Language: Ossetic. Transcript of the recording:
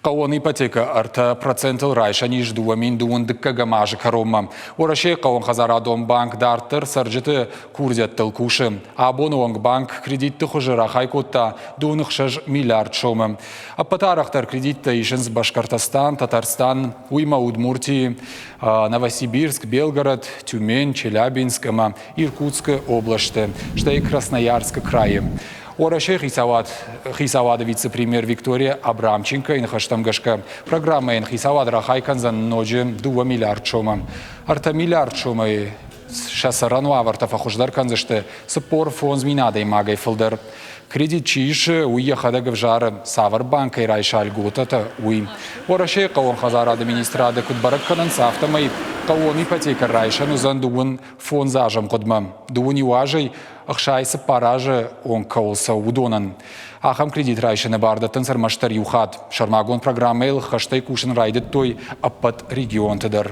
Хъӕууон ипотекӕ 3 процентыл райсӕн ис 2022 азы кӕронмӕ. Уӕрӕсейы хъӕууонхӕдзарадон банк дарддӕр цӕрджыты курдиӕттыл кусы. Абоны онг банк кредитты хуызы рахай кодта 26 миллиард сомы. Ӕппӕт арӕхдӕр кредиттӕ исынц Башкортостан, Татарстан, уыимӕ Удмуртийы, Новосибирск, Белгород, Тюмень, Челябинск ӕмӕ Иркутскы областы, стӕй Красноярскы крайы. Уӕрӕсейы хицауады вице-премьер Виктория Абрамченкойы ныхӕстӕм гӕсгӕ, программӕйӕн хицауад рахай кӕндзӕн ноджы 2 миллиард сомы. 3 миллиард сомӕй сӕ цӕрӕн уавӕртӕ фӕхуыздӕр кӕндзысты 45 000 адӕймагӕй фылдӕр. Кредит чи исы, уый йӕхӕдӕг ӕвзары, цавӕр банкӕй райса льготӕтӕ, уый. Уӕрӕсейы хъӕууон хӕдзарады министрады куыд бӕрӕг кӕнынц, афтӕмӕй хъӕууон ипотекӕ райсӕн уыдзӕн 35 азы ӕмгъуыдмӕ. 21 азӕй 64 азы онг кӕуыл цӕуы, уыдонӕн. Ахӕм кредит райсыны бар дӕттынц ӕрмӕстдӕр иу хатт. Сӕрмагонд программӕйыл хӕстӕй кусын райдыдтой ӕппӕт регионты дӕр.